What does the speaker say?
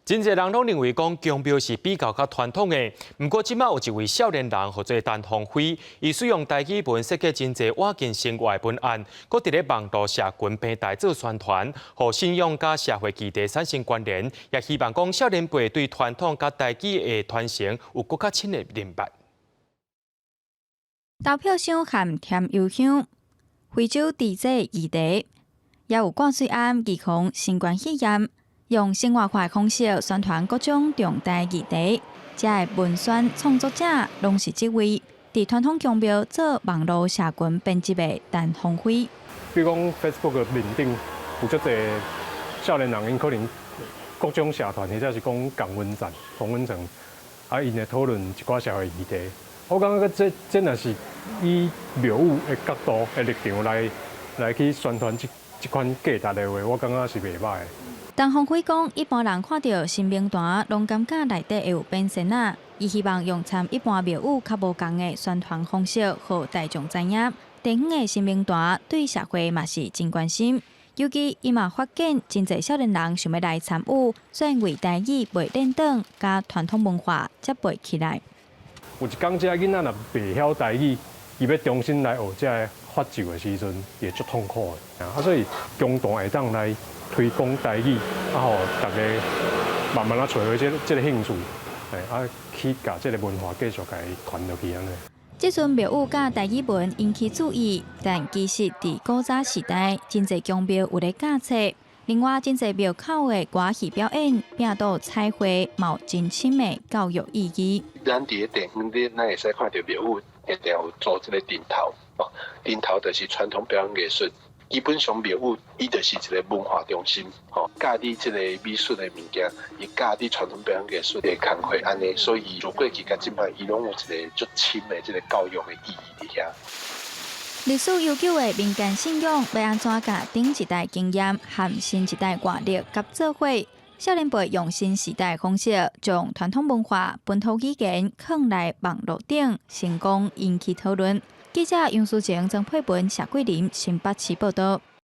真濟人攏認為講宮廟是比較較傳統的，毋過這馬有一位少年人，號做陳鴻輝，伊使用台語文設計真濟倚近生活的文案，閣佇咧網路社群平台做宣傳，予信仰佮社會議題產生關聯，也希望講少年輩對傳統佮台語的傳承有閣較深的認識。投票箱含添油香，非洲地這議題，也有掛喙罨預防新冠肺炎。用生活化方式宣傳各種重大議題，這个文宣創作者攏是這位佇傳統宮廟做網路社群編輯的陳鴻輝。比如講 Facebook 的面頂有足濟少年人，𪜶可能各種社團或者是講共溫層、同溫層，啊，𪜶會討論一寡社會議題。我感覺這若是以廟宇的角度的立場來去宣傳這款價值的話，我感覺是袂䆀的。陳鴻輝講，一般人看著神明壇，攏感覺內底會有變仙仔。伊希望用參一般廟宇較無仝的宣傳方式，予大眾知影。地方的神明壇對社會嘛是真關心。尤其伊嘛發現真濟少年人想欲來參與，所以為台語袂練轉，佮傳統文化接袂起來。有一工，這囡仔若袂曉台語，伊欲重新來學這个法咒的時陣，會足痛苦的。啊，所以宮壇會當來推廣台語，啊，予大家慢慢仔揣回這个興趣，啊，去共這个文化繼續共伊傳落去按呢。這陣廟宇佮台語文引起注意，但其實佇古早時代，真濟宮廟有咧教冊。另外，真濟廟口的歌戲表演、餅桌彩繪，嘛有真深的教育意義。咱佇咧地方，你咱會使看著廟宇一定有做這个燈頭，哦，燈頭就是傳統表演藝術。基本上廟宇伊就是一个文化中心，吼，教你這个美術的物件，伊教你傳統表演藝術的工課，按呢，所以自過去佮這擺，伊攏有一个足深的這个教育的意義佇遐。歷史悠久的民間信仰，欲按怎共頂一代經驗和新一代活力合做伙？少年輩用新時代方式，將傳統文化、本土語言囥來網路頂，成功引起討論。記者楊淑晴、曾佩文、謝桂林，新北市報道。